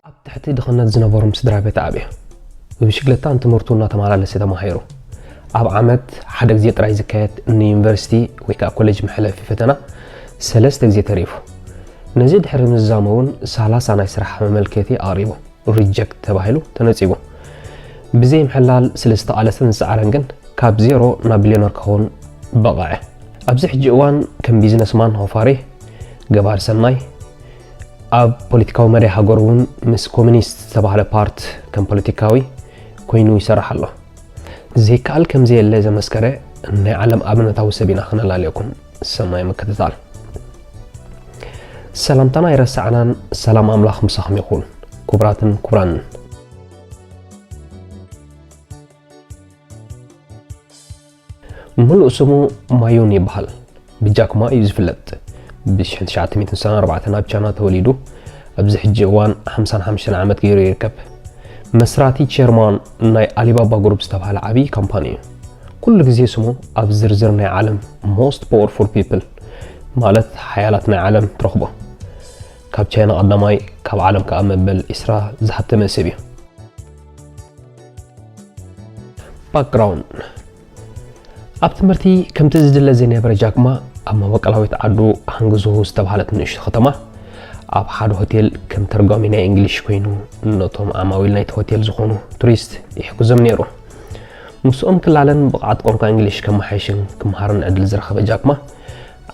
ኣብ ትሕቲ ድኽነት ዝነበሮም ስድራ ቤት ዓብየ። ብብሽክለታ ንትምህርቱ እናተመላለሰ ተማሂሩ። ኣብ ዓመት ሓደ ግዜ ጥራይ ዝካየድ ንዩኒቨርሲቲ ወይ ከዓ ኮሌጅ መሕለፊ ፈተና ሰለስተ ግዜ ተሪፉ። ነዚ ድሕሪ ምዝዛሙ እውን ሰላሳ ናይ ስራሕ መመልከቲ ኣቕሪቡ። ሪጀክት ተባሂሉ ተነጺጉ። ብዘይ ምሕላል ስለ ዝተቓለሰን ዝጸዓረን ግን ካብ ዜሮ ናብ ቢልዮነር ክኸውን በቐዐ። ኣብዚ ሕጂ እዋን ከም ቢዝነስማን፣ ሆፋሪ፣ ገባር ሰናይ፣ ኣብ ፖለቲካዊ መሪ ሃገር እውን ምስ ኮሚኒስት ዝተባህለ ፓርት ከም ፖለቲካዊ ኮይኑ ይሰርሕ ኣሎ። ዘይከኣል ከም ዘየለ ዘመስከረ ናይ ዓለም ኣብነታዊ ሰብ ኢና ክነላልየኩም። ሰናይ ምክትታል። ሰላምታና ኣይረሳዕናን። ሰላም ኣምላኽ ምሳኹም ይኹን። ክቡራትን ክቡራንን። ምሉእ ስሙ ማዩን ይበሃል። ብጃክማ እዩ ዝፍለጥ። ብ ሽሕን ትሽዓተ ሚእትን ሰብዓን ኣርባዕተን ኣብ ቻይና ተወሊዱ። ኣብዚ ሕጂ እዋን ሓምሳን ሓሙሽተን ዓመት ገይሩ ይርከብ። መስራቲ ቸርማን ናይ ኣሊባባ ግሩፕ ዝተባህለ ዓብዪ ካምፓኒ እዩ። ኩሉ ግዜ ስሙ ኣብ ዝርዝር ናይ ዓለም most powerful people ማለት ሓያላት ናይ ዓለም ትረኽቦ። ካብ ቻይና ቀዳማይ፣ ካብ ዓለም ከኣ መበል ዒስራ ዝሃብተመ ሰብ እዩ። ባክግራውንድ። ኣብ ትምህርቲ ከምቲ ዝድለ ዘይነበረ ጃክማ ኣብ መበቀላዊት ዓዱ ሃንግዝሁ ዝተባህለት ንእሽቶ ከተማ ኣብ ሓደ ሆቴል ከም ተርጓሚ ናይ እንግሊሽ ኮይኑ ነቶም ዓማዊል ናይቲ ሆቴል ዝኾኑ ቱሪስት ይሕግዞም ነይሩ። ምስኦም ክላለን ብቕዓት ቋንቋ እንግሊሽ ከመሓይሽን ክመሃርን ዕድል ዝረኸበ ጃክማ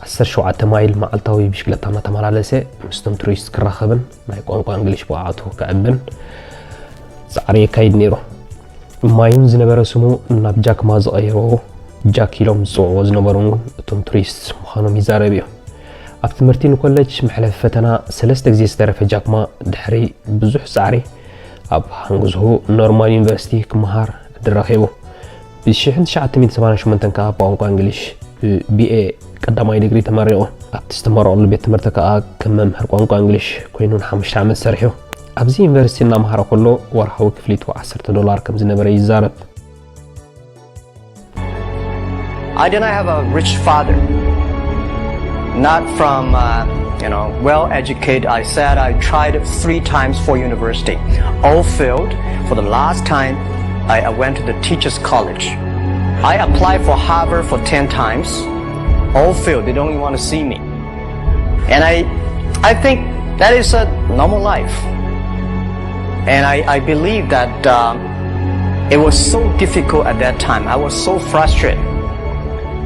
ዓሰርተ ሸውዓተ ማይል መዓልታዊ ብሽክለታ እናተመላለሰ ምስቶም ቱሪስት ክራኸብን ናይ ቋንቋ እንግሊሽ ብቕዓቱ ከዕብን ጻዕሪ የካይድ ነይሩ። ማዩን ዝነበረ ስሙ ናብ ጃክማ ዝቐየርዎ ጃክ ኢሎም ዝጽውዕዎ ዝነበሩ እውን እቶም ቱሪስት ምዃኖም ይዛረብ እዩ። ኣብ ትምህርቲ ንኮለጅ መሕለፊ ፈተና ሰለስተ ግዜ ዝተረፈ ጃክማ ድሕሪ ብዙሕ ጻዕሪ ኣብ ሃንግዝሁ ኖርማል ዩኒቨርሲቲ ክመሃር ዕድል ረኺቡ። ብ ሽሕን ትሽዓተ ሚእትን ሰብዓን ሸሞንተን ከኣ ብቋንቋ እንግሊሽ ብ ቢ ኤ ቀዳማይ ዲግሪ ተመሪቑ። ኣብቲ ዝተመረቐሉ ቤት ትምህርቲ ከኣ ከም መምህር ቋንቋ እንግሊሽ ኮይኑ ንሓሙሽተ ዓመት ሰሪሑ። ኣብዚ ዩኒቨርሲቲ እናመሃረ ከሎ ወርሓዊ ክፍሊቱ ዓሰርተ ዶላር ከም ዝነበረ ይዛረብ። I did not have a rich father, not from, uh, you know, well educated. I said I tried three times for university, all failed. For the last time, I, I went to the teachers' college. I applied for Harvard for ten times, all failed. They don't even want to see me. And I, I think that is a normal life. And I, I believe that um, it was so difficult at that time. I was so frustrated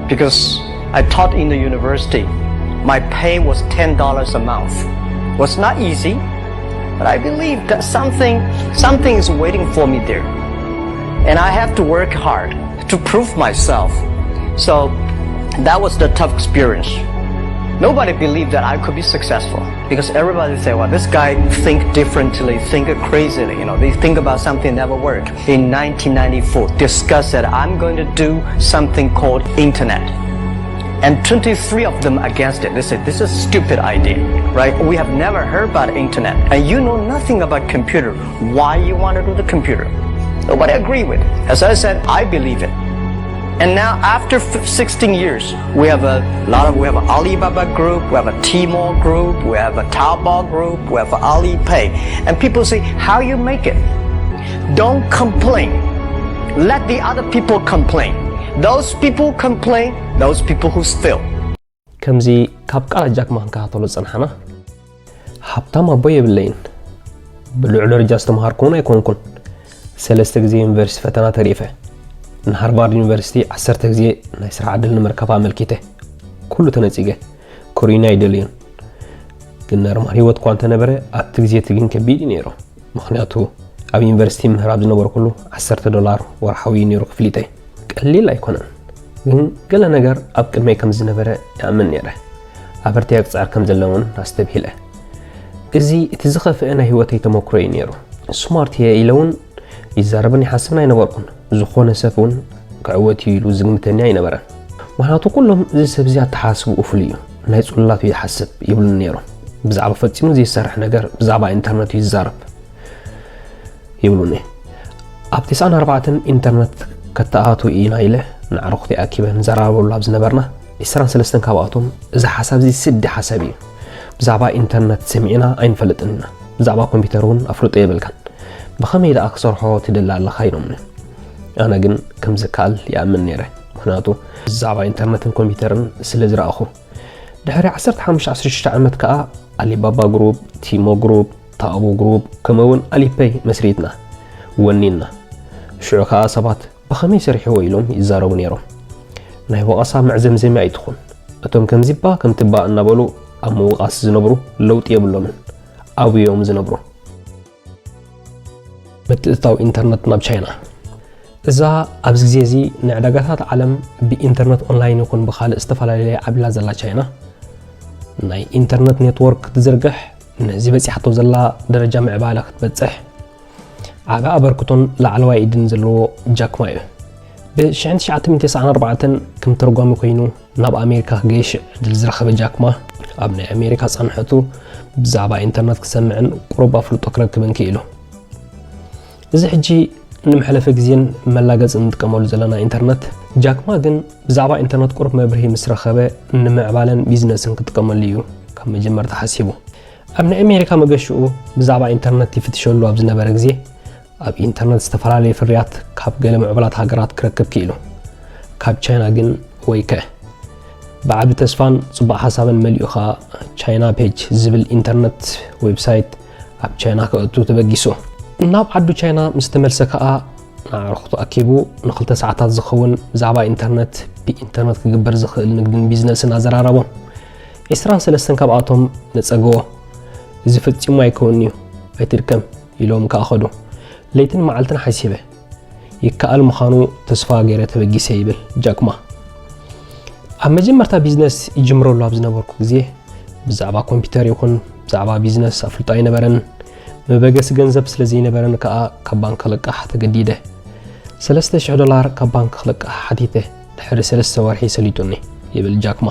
because I taught in the university. My pay was ten dollars a month. It was not easy, but I believe that something, something is waiting for me there. And I have to work hard to prove myself. So that was the tough experience. Nobody believed that I could be successful because everybody said, "Well, this guy think differently, think crazily. You know, they think about something never work." In nineteen ninety-four, discussed that I'm going to do something called internet. And twenty-three of them against it. They said, "This is a stupid idea, right? We have never heard about internet. And you know nothing about computer. Why you want to do the computer?" Nobody agree with it. As I said, I believe it. And now, after sixteen years, we have a lot of, we have an Alibaba group, we have a Tmall group, we have a Taobao group, we have Alipay. And people say, "How you make it?" Don't complain. Let the other people complain. Those people complain, those people who fail. ከምዚ ካብ ቃላት ጃክማ ክንከታተሎ ዝጸናሕና፣ ሃብታም ኣቦ የብለይን። ብልዑል ደረጃ ዝተምሃርኩ እውን ኣይኮንኩን። ሰለስተ ግዜ ዩኒቨርሲቲ ፈተና ተሪፈ። ንሃርቫርድ ዩኒቨርሲቲ ዓሰርተ ግዜ ናይ ስራሕ ዕድል ንምርካብ ኣመልኪተ። ኩሉ ተነጺገ። ክርእዩኒ ኣይደልዩን። ግን ነርማል ህይወት እኳ እንተነበረ ኣብቲ ግዜ እቲ ግን ከቢድ እዩ ነይሩ። ምኽንያቱ ኣብ ዩኒቨርሲቲ ምህር ኣብ ዝነበርኩሉ ዓሰርተ ዶላር ወርሓዊ እዩ ነይሩ ክፍሊተይ። ቀሊል ኣይኮነን። ግን ገለ ነገር ኣብ ቅድመይ ከም ዝነበረ ይኣምን ነይረ። ኣበርቲዐ ክጽዕር ከም ዘለውን ኣስተብሂለ። እዚ እቲ ዝኸፍአ ናይ ህይወተይ ተመክሮ እዩ ነይሩ። ስማርት እየ ኢለ እውን ይዛረብን ይሓስብን ኣይነበርኩን። ዝኾነ ሰብ እውን ክዕወት እዩ ኢሉ ዝግምተኒ ኣይነበረን። ምኽንያቱ ኩሎም እዚ ሰብ እዚ ኣተሓሳስብኡ ፍሉይ እዩ፣ ናይ ጽሉላት እዩ ይሓስብ ይብሉኒ ነይሮም። ብዛዕባ ፈጺሙ ዘይሰርሕ ነገር ብዛዕባ ኢንተርነት እዩ ዝዛረብ ይብሉኒ። ኣብ ተስዓን ኣርባዕተን ኢንተርነት ከተኣቱ ኢና ኢለ ንኣዕሩኽቲ ኣኪበ ንዘራረበሉ ኣብ ዝነበርና፣ ዕስራን ሰለስተን ካብኣቶም፣ "እዚ ሓሳብ እዚ ስዲ ሓሳብ እዩ። ብዛዕባ ኢንተርነት ሰሚዕና ኣይንፈልጥን ኢና። ብዛዕባ ኮምፒውተር እውን ኣፍልጦ የብልካን። ብኸመይ ደኣ ክሰርሖ ትደሊ ኣለኻ?" ኢሎምኒ። ኣነ ግን ከም ዝከኣል ይኣምን ነይረ። ምኽንያቱ ብዛዕባ ኢንተርነትን ኮምፒውተርን ስለ ዝረኣኹ። ድሕሪ ዓሰርተ ሓሙሽተ ዓሰርተ ሽዱሽተ ዓመት ከኣ ኣሊባባ ግሩፕ፣ ቲሞ ግሩፕ፣ ታኦቡ ግሩፕ፣ ከምኡ እውን ኣሊፔይ መስሪትና፣ ወኒንና። ሽዑ ከኣ ሰባት ብኸመይ ሰሪሕዎ ኢሎም ይዛረቡ ነይሮም። ናይ ወቐሳ መዕዘምዘሚ ኣይትኹን። እቶም ከምዚባ ከምቲባ እናበሉ ኣብ ምውቓስ ዝነብሩ ለውጢ የብሎምን። ኣብዮም ዝነብሩ። ምትእትታው ኢንተርነት ናብ ቻይና። እዛ ኣብዚ ግዜ እዚ ንዕዳጋታት ዓለም ብኢንተርነት ኦንላይን ይኹን ብኻልእ ዝተፈላለየ ዓብላ ዘላ ቻይና፣ ናይ ኢንተርነት ኔትወርክ ክትዝርግሕ፣ ነዚ በጺሓቶ ዘላ ደረጃ ምዕባለ ክትበጽሕ ዓቢ ኣበርክቶን ላዕለዋይ ኢድን ዘለዎ ጃክማ እዩ። ብ ሽሕን ትሽዓተ ሚእትን ተስዓን ኣርባዕተን ከም ተርጓሚ ኮይኑ ናብ ኣሜሪካ ክገይሽ ዕድል ዝረኸበ ጃክማ፣ ኣብ ናይ ኣሜሪካ ጻንሖቱ ብዛዕባ ኢንተርነት ክሰምዕን ቁሩብ ኣፍልጦ ክረክብን ክኢሉ። እዚ ሕጂ ንመሕለፊ ግዜን መላገጽን እንጥቀመሉ ዘለና ኢንተርነት፣ ጃክማ ግን ብዛዕባ ኢንተርነት ቁሩብ መብርሂ ምስ ረኸበ ንምዕባለን ቢዝነስን ክጥቀመሉ እዩ ካብ መጀመርታ ሓሲቡ። ኣብ ናይ ኣሜሪካ መገሽኡ ብዛዕባ ኢንተርነት ይፍትሸሉ ኣብ ዝነበረ ግዜ፣ ኣብ ኢንተርነት ዝተፈላለየ ፍርያት ካብ ገለ ምዕቡላት ሃገራት ክረክብ ክኢሉ። ካብ ቻይና ግን ወይከ። ብዓቢ ተስፋን ጽቡቕ ሓሳብን መሊኡ ኸኣ ቻይና ፔጅ ዝብል ኢንተርነት ዌብሳይት ኣብ ቻይና ከእቱ ተበጊሱ። ናብ ዓዱ ቻይና ምስ ተመልሰ ከኣ ንኣዕሩኽቱ ኣኪቡ ንኽልተ ሰዓታት ዝኸውን ብዛዕባ ኢንተርነት፣ ብኢንተርነት ክግበር ዝኽእል ንግድን ቢዝነስን ኣዘራረቦም። ዕስራን ሰለስተን ካብኣቶም ነጸግዎ። "እዚ ፈጺሙ ኣይከውን'ዩ፣ ኣይትድከም" ኢሎም ከኣ ኸዱ። ለይትን መዓልትን ሓሲበ። ይከኣል ምዃኑ ተስፋ ገይረ ተበጊሰ ይብል ጃክማ። ኣብ መጀመርታ ቢዝነስ ይጅምረሉ ኣብ ዝነበርኩ ግዜ ብዛዕባ ኮምፒውተር ይኹን ብዛዕባ ቢዝነስ ኣፍልጦ ኣይነበረን። መበገሲ ገንዘብ ስለ ዘይነበረን ከኣ ካብ ባንክ ክልቃሕ ተገዲደ። ሰለስተ ሽሕ ዶላር ካብ ባንክ ክልቃሕ ሓቲተ። ድሕሪ ሰለስተ ወርሒ ሰሊጡኒ ይብል ጃክማ።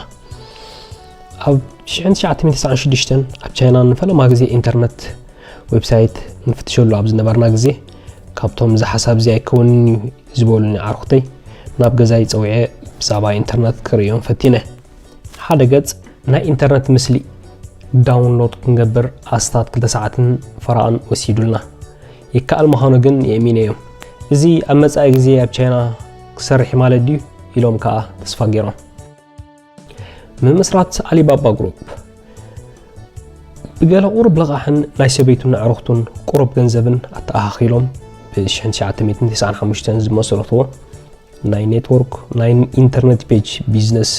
ኣብ ሽሕን ትሽዓተ ሚእትን ተስዓን ሽዱሽተን ኣብ ቻይና ንፈለማ ግዜ ኢንተርነት ዌብሳይት ንፍትሸሉ ኣብ ዝነበርና ግዜ፣ ካብቶም እዚ ሓሳብ እዚ ኣይከውንን እዩ ዝበሉኒ ኣዕሩኽተይ ናብ ገዛይ ጸዊዐ ብዛዕባ ኢንተርነት ክርእዮም ፈቲነ። ሓደ ገጽ ናይ ኢንተርነት ምስሊ ዳውንሎድ ክንገብር ኣስታት ክልተ ሰዓትን ፈረቓን ወሲዱልና። ይከኣል ምዃኑ ግን የእሚነዮም። "እዚ ኣብ መጻኢ ግዜ ኣብ ቻይና ክሰርሕ ማለት ድዩ?" ኢሎም ከኣ ተስፋ ገይሮም። ምምስራት ኣሊባባ ግሩፕ። ብገለ ቁሩብ ልቓሕን ናይ ሰበይቱን ኣዕሩኽቱን ቁሩብ ገንዘብን ኣተኣኻኺሎም ብ ሽሕን ትሽዓተ ሚእትን ተስዓን ሓሙሽተን ዝመሰረትዎ ናይ ኔትወርክ ናይ ኢንተርነት ፔጅ ቢዝነስ፣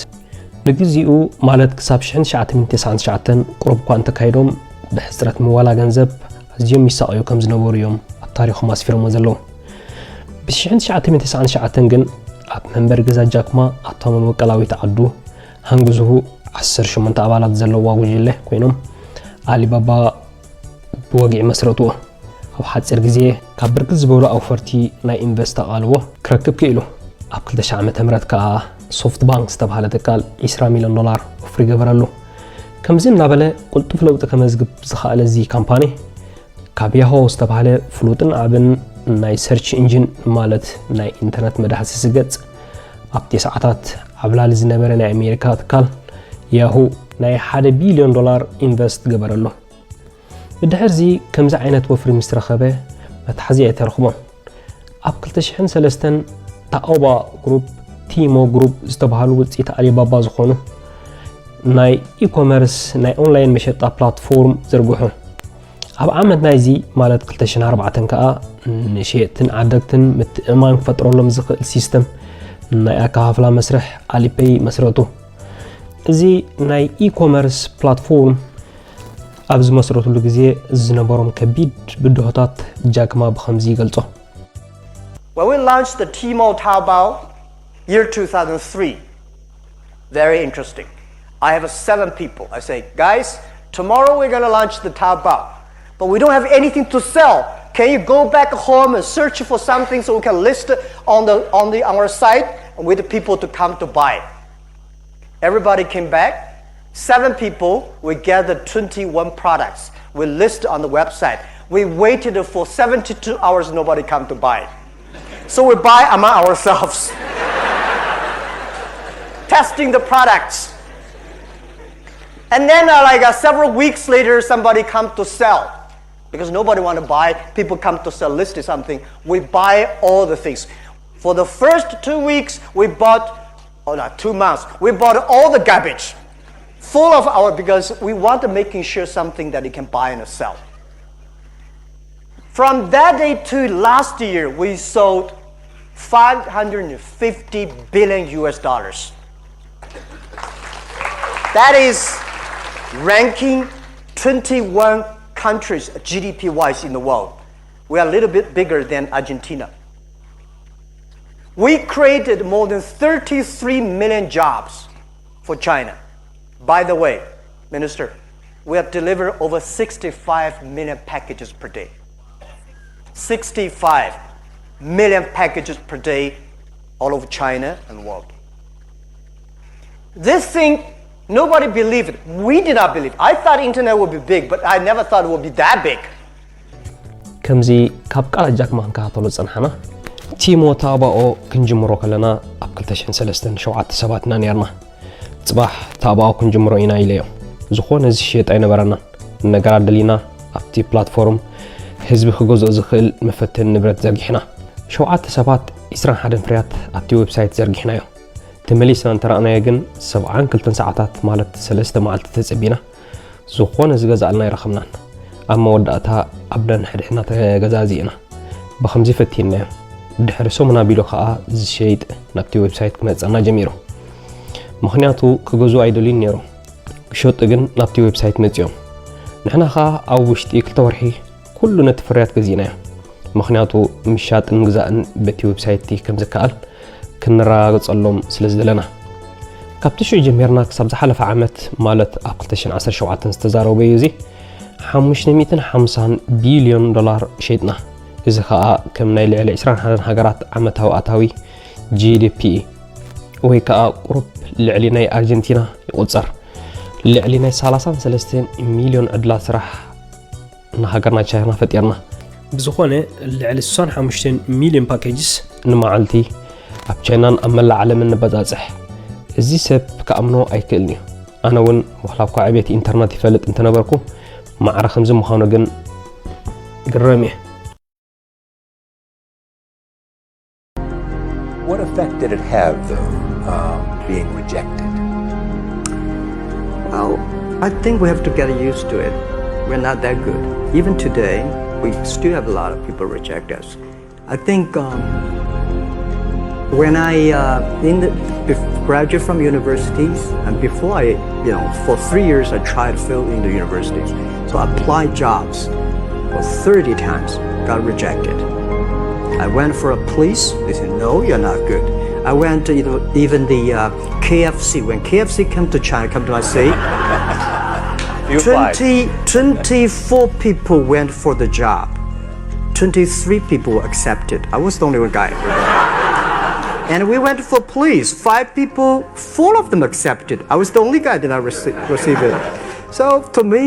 ንግዚኡ ማለት ክሳብ ሽሕን ትሽዓተ ሚእትን ተስዓን ትሽዓተን ቁሩብ እኳ እንተካይዶም፣ ብሕጽረት ምዋላ ገንዘብ ኣዝዮም ይሳቐዩ ከም ዝነበሩ እዮም ኣብ ታሪኾም ኣስፊሮሞ ዘለዉ። ብ ሽሕን ትሽዓተ ሚእትን ተስዓን ትሽዓተን ግን ኣብ መንበሪ ገዛ ጃክማ ኣታዊ መበቀላዊት ዓዱ ሃንግዝሁ ዓሰርተ ሸሞንተ ኣባላት ዘለዋ ጉጅለ ኮይኖም ኣሊባባ ብወግዒ መስረትዎ። ኣብ ሓጺር ግዜ ካብ ብርክት ዝበሉ ኣውፈርቲ ናይ ኢንቨስት ኣቓልቦ ክረክብ ክኢሉ። ኣብ ክልተ ሺሕ ዓመተ ምህረት ከኣ ሶፍት ባንክ ዝተባህለ ትካል ዕስራ ሚልዮን ዶላር ኦፍሪ ገበረሉ። ከምዚ እናበለ ቅልጡፍ ለውጢ ከመዝግብ ዝኸኣለ እዚ ካምፓኒ፣ ካብ ያሆ ዝተባህለ ፍሉጥን ዓብን ናይ ሰርች ኢንጂን፣ ማለት ናይ ኢንተርነት መዳህሰሲ ገጽ፣ ኣብ ተስዓታት ዓብላሊ ዝነበረ ናይ ኣሜሪካ ትካል ያሁ ናይ ሓደ ቢልዮን ዶላር ኢንቨስት ገበረሉ። ብድሕርዚ ከምዚ ዓይነት ወፍሪ ምስ ረኸበ መትሓዚ ኣይተረኽቦን። ኣብ ክልተ ሽሕን ሰለስተን ታኦባ ግሩፕ፣ ቲሞ ግሩፕ ዝተባህሉ ውፅኢት ኣሊባባ ዝኾኑ ናይ ኢኮመርስ ናይ ኦንላይን መሸጣ ፕላትፎርም ዘርግሑ። ኣብ ዓመት ናይዚ ማለት ክልተ ሽሕን ኣርባዕተን ከኣ ንሸየጥትን ዓደግትን ምትእምማን ክፈጥረሎም ዝኽእል ሲስተም ናይ ኣከፋፍላ መስርሕ ኣሊፔይ መስረቱ። እዚ ናይ ኢኮመርስ ፕላትፎርም ኣብ ዝመስረትሉ ግዜ ዝነበሮም ከቢድ ብድሆታት ጃክማ ብኸምዚ ይገልጾ። When we launched the Tmall Taobao year two thousand three, very interesting. I have seven people. I say, guys, tomorrow we're going to launch the Taobao, but we don't have anything to sell. Can you go back home and search for something so we can list it on the on the on our site and with the people to come to buy? Everybody came back. Seven people, we gathered twenty-one products. We listed on the website. We waited for seventy-two hours, nobody come to buy. So we buy among ourselves. testing the products. And then, uh, like, uh, several weeks later, somebody come to sell. Because nobody want to buy, people come to sell, list or something. We buy all the things. For the first two weeks, we bought, oh, not two months, we bought all the garbage. Full of our, because we want to making sure something that you can buy and sell. From that day to last year, we sold five hundred fifty billion U S dollars. That is ranking twenty-one countries G D P wise in the world. We are a little bit bigger than Argentina. We created more than thirty-three million jobs for China. By the way, Minister, we have delivered over sixty-five million packages per day. Sixty-five million packages per day all over China and world. This thing, nobody believed. We did not believe. I thought internet would be big, but I never thought it would be that big. ከምዚ ካብ ቃላት ጃክ ማ ክንከታተሎ ዝጸናሕና፣ ቲሞ ታባኦ ክንጅምሮ ከለና ኣብ ክልተ ሽሕን ሰለስተን ሸውዓተ ሰባት ኢና ነይርና። ጽባሕ ታባኦ ክንጅምሮ ኢና ኢለዮ። ዝኾነ ዝሽየጥ ኣይነበረናን። ነገራት ደሊና ኣብቲ ፕላትፎርም ህዝቢ ክገዝኦ ዝኽእል መፈተኒ ንብረት ዘርጊሕና። ሸውዓተ ሰባት ዒስራን ሓደን ፍርያት ኣብቲ ዌብሳይት ዘርጊሕናዮ። ተመሊስና እንተረኣናዮ ግን ሰብዓን ክልተን ሰዓታት ማለት ሰለስተ መዓልቲ ተጸቢና ዝኾነ ዝገዝኣልና ኣይረኸብናን። ኣብ መወዳእታ ኣብ ደንሕድሕና ተገዛዚእና ብኸምዚ ፈቲንናዮ። ድሕሪ ሰሙን ኣቢሉ ከኣ ዝሸይጥ ናብቲ ዌብሳይት ክመጸና ጀሚሩ። ምኽንያቱ ክገዝኡ ኣይደልዩን ነይሮም። ክሸጡ ግን ናብቲ ዌብሳይት መጺኦም። ንሕና ከኣ ኣብ ውሽጢ ክልተ ወርሒ ኩሉ ነቲ ፍርያት ገዚእናዮ። ምኽንያቱ ምሻጥን ምግዛእን በቲ ዌብሳይት ከም ዝከኣል ክንረጋግጸሎም ስለ ዝደለና። ካብቲ ሽዑ ጀሚርና ክሳብ ዝሓለፈ ዓመት ማለት ኣብ ክልተ ሽሕን ዓሰርተ ሸውዓተን ዝተዛረበዮ እዚ ሓሙሽተ ሚእትን ሓምሳን ቢልዮን ዶላር ሸይጥና። እዚ ኸኣ ከም ናይ ልዕሊ ዒስራን ሓደን ሃገራት ዓመታዊ ኣታዊ ጂ ዲ ፒ እዩ። ወይ ከኣ ቁሩብ ልዕሊ ናይ ኣርጀንቲና ይቑጸር። ልዕሊ ናይ ሰላሳን ሰለስተን ሚልዮን ዕድላት ስራሕ ንሃገርና ቻይና ፈጢርና። ብዝኾነ ልዕሊ ስሳን ሓሙሽተን ሚልዮን ፓኬጅስ ንመዓልቲ ኣብ ቻይናን ኣብ መላእ ዓለምን ንበጻጽሕ። እዚ ሰብ ክኣምኖ ኣይክእልን እዩ። ኣነ እውን ዋላ እኳ ዕቤት ኢንተርነት ይፈልጥ እንተነበርኩ ማዕረ ከምዚ ምዃኑ ግን ግረም እየ። What effect did it have, though, uh, being rejected? Well, I think we have to get used to it. We're not that good. Even today, we still have a lot of people reject us. I think um, when I uh, in the, bef- graduate from universities and before I, you know, for three years I tried to fill in the universities. So I applied jobs for thirty times, got rejected. I went for a police, they said, "No, you're not good." I went to even, even the uh, K F C. When K F C came to China, come to my city, You applied. 20, twenty-four people went for the job. twenty-three people accepted. I was the only one guy. And we went for police. Five people, four of them accepted. I was the only guy that I rece- received it. So to me,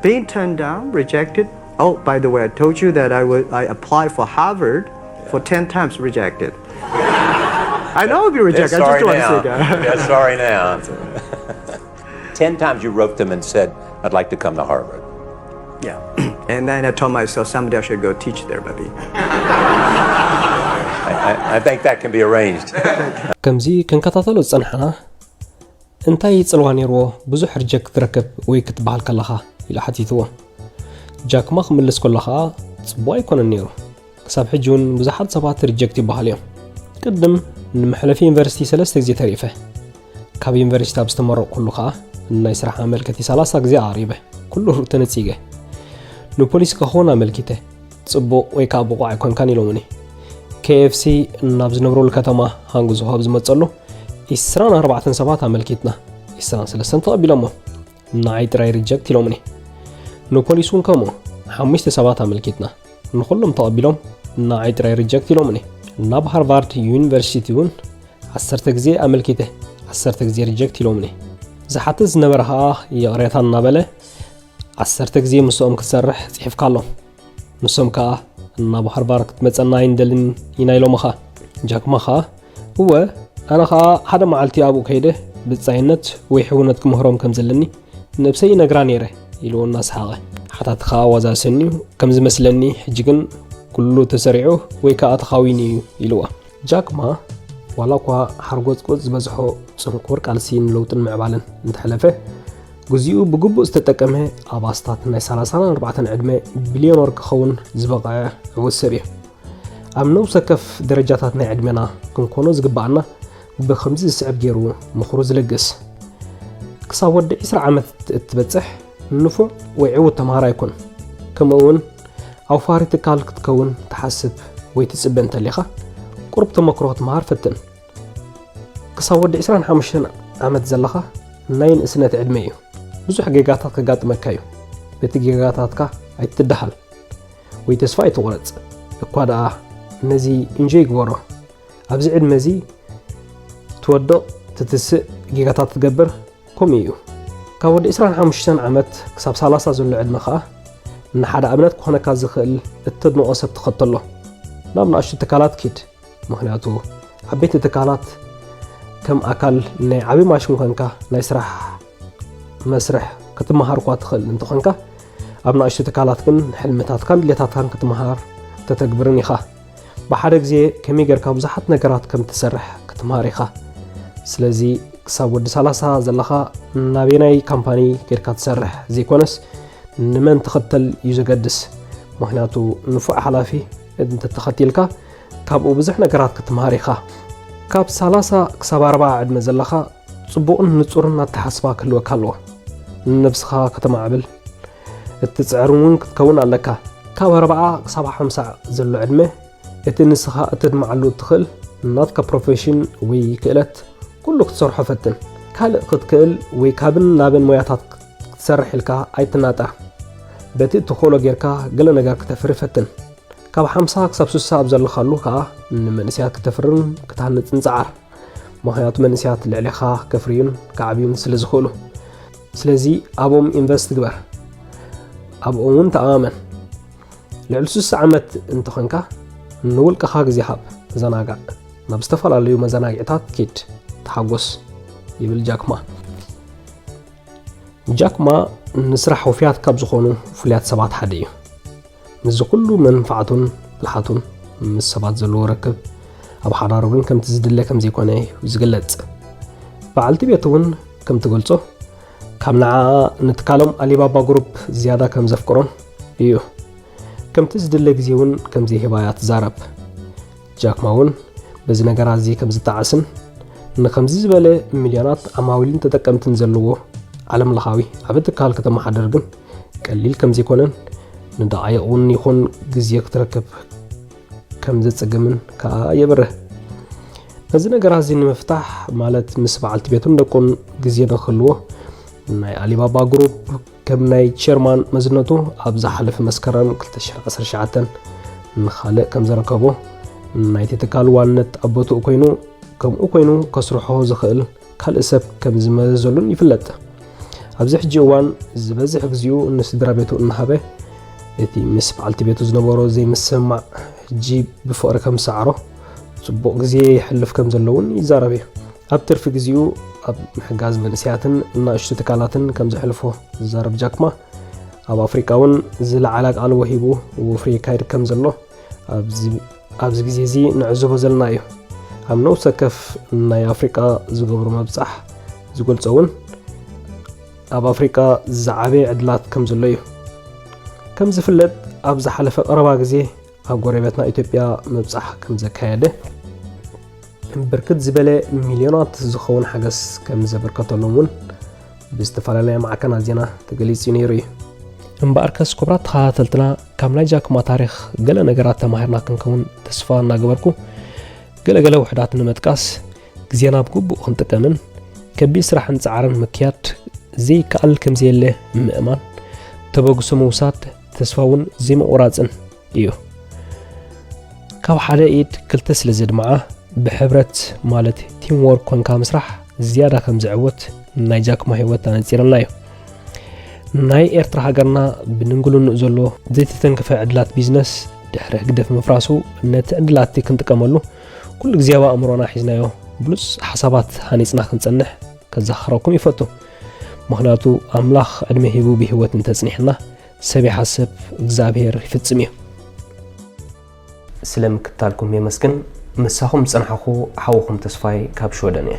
being turned down, rejected. Oh, by the way, I told you that I would I applied for Harvard for ten times, rejected. I know I'll be They're rejected. I just sorry want to now. say that. They're sorry now. Ten times you wrote them and said, "I'd like to come to Harvard." Yeah. And then I told myself someday I should go teach there, maybe. I, I, I think that can be arranged. ከምዚ ክንከታተሎ ዝጸናሕና እንታይ ጽልዋ ነይርዎ ብዙሕ ሪጀክት ክትረክብ ወይ ክትበሃል ከለኻ ኢሉ ሓቲትዎ። ጃክማ ክምልስ ከሎ ኸኣ ጽቡቕ ኣይኮነን ነይሩ። ክሳብ ሕጂ እውን ብዙሓት ሰባት ሪጀክት ይበሃል እዮም። ቅድም ንመሕለፊ ዩኒቨርሲቲ ሰለስተ ግዜ ተሪፈ። ካብ ዩኒቨርሲቲ ኣብ ዝተመረቕኩሉ ኸኣ ናይ ስራሕ ኣመልከቲ ሰላሳ ግዜ ኣቕሪበ። ኩሉ ተነጺገ። ንፖሊስ ክኸውን ኣመልኪተ። ጽቡቕ ወይ ከኣ ብቑዕ ኣይኮንካን ኢሎምኒ። ኬ ኤፍ ሲ ናብ ዝነብረሉ ከተማ ሃንግዞ ኣብ ዝመጸሉ ዒስራን ኣርባዕተን ሰባት ኣመልኪትና። ዒስራን ሰለስተን ተቐቢሎሞ። ንዓይ ጥራይ ሪጀክት ኢሎምኒ። ንፖሊስ እውን ከምኡ ሓሙሽተ ሰባት ኣመልኪትና። ንኹሎም ተቐቢሎም ንዓይ ጥራይ ሪጀክት ኢሎምኒ። ናብ ሃርቫርድ ዩኒቨርሲቲ እውን ዓሰርተ ግዜ ኣመልኪተ ዓሰርተ ግዜ ሪጀክት ኢሎምኒ። ዝሓትት ዝነበረ ኸኣ ይቕሬታ እናበለ ዓሰርተ ግዜ ምስኦም ክትሰርሕ ጽሒፍካ ኣሎ። ንሶም ከኣ ናብ ሃርቫርድ ክትመጸና ኣይንደልን ኢና ኢሎምኻ። ጃክማ ኸኣ እወ ኣነ ኸኣ ሓደ መዓልቲ ኣብኡ ከይደ ብጻይነት ወይ ሕውነት ክምህሮም ከም ዘለኒ ነብሰይ ይነግራ ነይረ፣ ኢልዎ እናሰሓቐ። ሓታቲ ኸኣ ዋዛ ሰንዩ፣ ከም ዝመስለኒ ሕጂ ግን ኩሉ ተሰሪዑ ወይ ከኣ ተኻዊኑ እዩ፣ ኢልዋ። ጃክማ ዋላ እኳ ሓርጎጽጎጽ ዝበዝሖ ጽንኩር ቃልሲ ንለውጥን ምዕባለን እንተሕለፈ፣ ግዚኡ ብግቡእ ዝተጠቀመ ኣብ ኣስታት ናይ ሰላሳን ኣርባዕተን ዕድመ ቢልዮነር ክኸውን ዝበቕዐ ዕዉት ሰብ እዩ። ኣብ ነብሰ ከፍ ደረጃታት ናይ ዕድመና ክንኮኖ ዝግብኣና ብኸምዚ ዝስዕብ ገይሩ ምኽሩ ዝልግስ። ክሳብ ወዲ ዕስራ ዓመት እትበጽሕ ንፉዕ ወይ ዕዉት ተምሃራይ ኩን። ከምኡ እውን ኣውፋሪ ትካል ክትከውን ትሓስብ ወይ ትጽበ እንተሊኻ፣ ቁሩብ ተመክሮ ክትምሃር ፈትን። ክሳብ ወዲ ዕስራን ሓሙሽተን ዓመት ዘለኻ ናይ ንእስነት ዕድመ እዩ። ብዙሕ ጌጋታት ከጋጥመካ እዩ። በቲ ጌጋታትካ ኣይትደሃል ወይ ተስፋ ኣይትቑረጽ። እኳ ደኣ ነዚ ኢንጆይ ግበሮ። ኣብዚ ዕድመ እዚ ትወድቕ፣ ትትስእ፣ ጌጋታት ትገብር፣ ከምኡ እዩ። ካብ ወዲ ዕስራን ሓሙሽተን ዓመት ክሳብ ሰላሳ ዘሎ ዕድመ ኸኣ ንሓደ ኣብነት ክኾነካ ዝኽእል እተድንቖ ሰብ ትኸተሎ። ናብ ንኣሽቱ ትካላት ኪድ። ምኽንያቱ ዓበይቲ ትካላት ከም ኣካል ናይ ዓቢ ማሽን ኮንካ ናይ ስራሕ መስርሕ ክትመሃር እኳ ትኽእል እንተኾንካ፣ ኣብ ንኣሽቱ ትካላት ግን ሕልምታትካን ድሌታትካን ክትመሃር ተተግብርን ኢኻ። ብሓደ ግዜ ከመይ ጌርካ ብዙሓት ነገራት ከም ትሰርሕ ክትመሃር ኢኻ። ስለዚ ክሳብ ወዲ ሰላሳ ዘለኻ ናበየናይ ካምፓኒ ጌርካ ትሰርሕ ዘይኮነስ ንመን ትኽተል እዩ ዘገድስ። ምኽንያቱ ንፉዕ ሓላፊ እንተተኸቲልካ ካብኡ ብዙሕ ነገራት ክትመሃር ኢኻ። ካብ ሰላሳ ክሳብ ኣርብዓ ዕድመ ዘለኻ ጽቡቕን ንጹርን ኣተሓስባ ክህልወካ ኣለዎ። ንነብስኻ ከተማዕብል እትጽዕር እውን ክትከውን ኣለካ። ካብ ኣርብዓ ክሳብ ሓምሳ ዘሎ ዕድመ እቲ ንስኻ እተድምዓሉ እትኽእል ናትካ ፕሮፌሽን ወይ ክእለት ኩሉ ክትሰርሖ ፈትን። ካልእ ክትክእል ወይ ካብን ናብን ሞያታት ክትሰርሕ ኢልካ ኣይትናጠር። በቲ እትኽእሎ ጌርካ ገለ ነገር ክተፍሪ ፈትን። ካብ ሓምሳ ክሳብ ስሳ ኣብ ዘለኻሉ ከኣ ንመንእሰያት ክተፍርን ክትሃንጽን ጸዓር። ምኽንያቱ መንእሰያት ልዕሌኻ ከፍርዩን ክዓብዩን ስለ ዝኽእሉ። ስለዚ ኣብኦም ኢንቨስት ግበር። ኣብኦም እውን ተኣማመን። ልዕሊ ስሳ ዓመት እንተኾንካ ንውልቅኻ ግዜ ሃብ፣ ተዘናጋዕ። ናብ ዝተፈላለዩ መዘናግዒታት ኪድ፣ ተሓጎስ፣ ይብል ጃክማ። ጃክማ ንስራሕ ውፍያት ካብ ዝኾኑ ፍሉያት ሰባት ሓደ እዩ። ምስዚ ኩሉ መንፍዓቱን ብልሓቱን ምስ ሰባት ዘለዎ ርክብ ኣብ ሓዳሩ ግን ከምቲ ዝድለ ከም ዘይኮነ እዩ ዝግለጽ። በዓልቲ ቤቱ እውን ከም ትገልጾ ካብ ንዓኣ ንትካሎም ኣሊባባ ግሩፕ ዝያዳ ከም ዘፍቅሮን እዩ። ከምቲ ዝድለ ግዜ እውን ከም ዘይህባ እያ ትዛረብ። ጃክማ እውን በዚ ነገራት እዚ ከም ዝጠዓስን ንከምዚ ዝበለ ሚልዮናት ዓማዊልን ተጠቀምትን ዘለዎ ዓለምለኻዊ ዓቢ ትካል ከተመሓድር ግን ቀሊል ከም ዘይኮነን ንደቓይቕ እውን ይኹን ግዜ ክትረክብ ከም ዘጸግምን ከኣ የብርህ። ነዚ ነገራት እዚ ንምፍታሕ ማለት ምስ በዓልቲ ቤቱን ደቁን ግዜ ንክህልዎ ናይ ኣሊባባ ግሩፕ ከም ናይ ቸርማን መዝነቱ ኣብ ዝሓለፈ መስከረም ክልተ ሽሕን ዓሰርተ ትሽዓተን ንኻልእ ከም ዘረከቦ ናይቲ ትካል ዋንነት ኣቦትኡ ኮይኑ ከምኡ ኮይኑ ከስርሖ ዝኽእል ካልእ ሰብ ከም ዝመዘዘሉን ይፍለጥ። ኣብዚ ሕጂ እዋን ዝበዝሕ ግዜኡ ንስድራ ቤቱ እናሃበ እቲ ምስ በዓልቲ ቤቱ ዝነበሮ ዘይምስምማዕ ሕጂ ብፍቕሪ ከም ዝሰዓሮ ጽቡቕ ግዜ የሕልፍ ከም ዘሎ እውን ይዛረብ እዩ። ኣብ ትርፊ ግዜኡ ኣብ ምሕጋዝ መንእሰያትን እናእሽቱ ትካላትን ከም ዘሕልፎ ዝዛረብ ጃክማ፣ ኣብ ኣፍሪቃ እውን ዝለዓለ ኣቃልቦ ሂቡ ወፍሪ የካይድ ከም ዘሎ ኣብዚ ኣብዚ ግዜ እዚ ንዕዘቦ ዘለና እዩ። ኣብ ነፍሲ ወከፍ ናይ ኣፍሪቃ ዝገብሮ ምብጻሕ ዝገልጾ እውን ኣብ ኣፍሪቃ ዝዓበየ ዕድላት ከም ዘሎ እዩ። ከም ዝፍለጥ ኣብ ዝሓለፈ ቀረባ ግዜ ኣብ ጎረቤትና ኢትዮጵያ ምብጻሕ ከም ዘካየደ ብርክት ዝበለ ሚልዮናት ዝኸውን ሓገዝ ከም ዘበርከተሎም እውን ብዝተፈላለያ ማዕከናት ዜና ተገሊጹ ነይሩ እዩ። እምበኣርከስ ክቡራት ተኸታተልትና ካብ ናይ ጃክማ ታሪኽ ገለ ነገራት ተማሂርና ክንከውን ተስፋ እናገበርኩ ገለ ገለ ውሑዳት ንምጥቃስ ግዜና ብግቡእ ክንጥቀምን ከቢድ ስራሕን ጻዕርን ምክያድ ዘይከኣል ከም ዘየለ ምእማን ተበግሶ ምውሳድ ተስፋ እውን ዘይምቑራጽን እዩ። ካብ ሓደ ኢድ ክልተ ስለ ዘድምዓ ብሕብረት ማለት ቲም ወርክ ኮንካ ምስራሕ ዝያዳ ከም ዝዕወት ናይ ጃክማ ህይወት ኣነጺርና እዩ። ናይ ኤርትራ ሃገርና ብድንግልንኡ ዘሎ ዘይተተንክፈ ዕድላት ቢዝነስ ድሕሪ ህግደፍ ምፍራሱ ነቲ ዕድላት ክንጥቀመሉ ኩሉ ግዜ ኣብ ኣእምሮና ሒዝናዮ ብሉጽ ሓሳባት ሃኒጽና ክንጸንሕ ከዘኻኽረኩም ይፈቱ። ምኽንያቱ ኣምላኽ ዕድመ ሂቡ ብህይወት እንተጽኒሕና ሰብ ይሓስብ እግዚኣብሔር ይፍጽም እዩ። ስለ ምክትታልኩም የመስግን። ምሳኹም ዝጸናሕኹ ሓውኹም ተስፋይ ካብ ሽወደን እየ።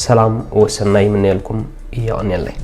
ሰላም ወሰናይ ይምነየልኩም። የቐንየለይ።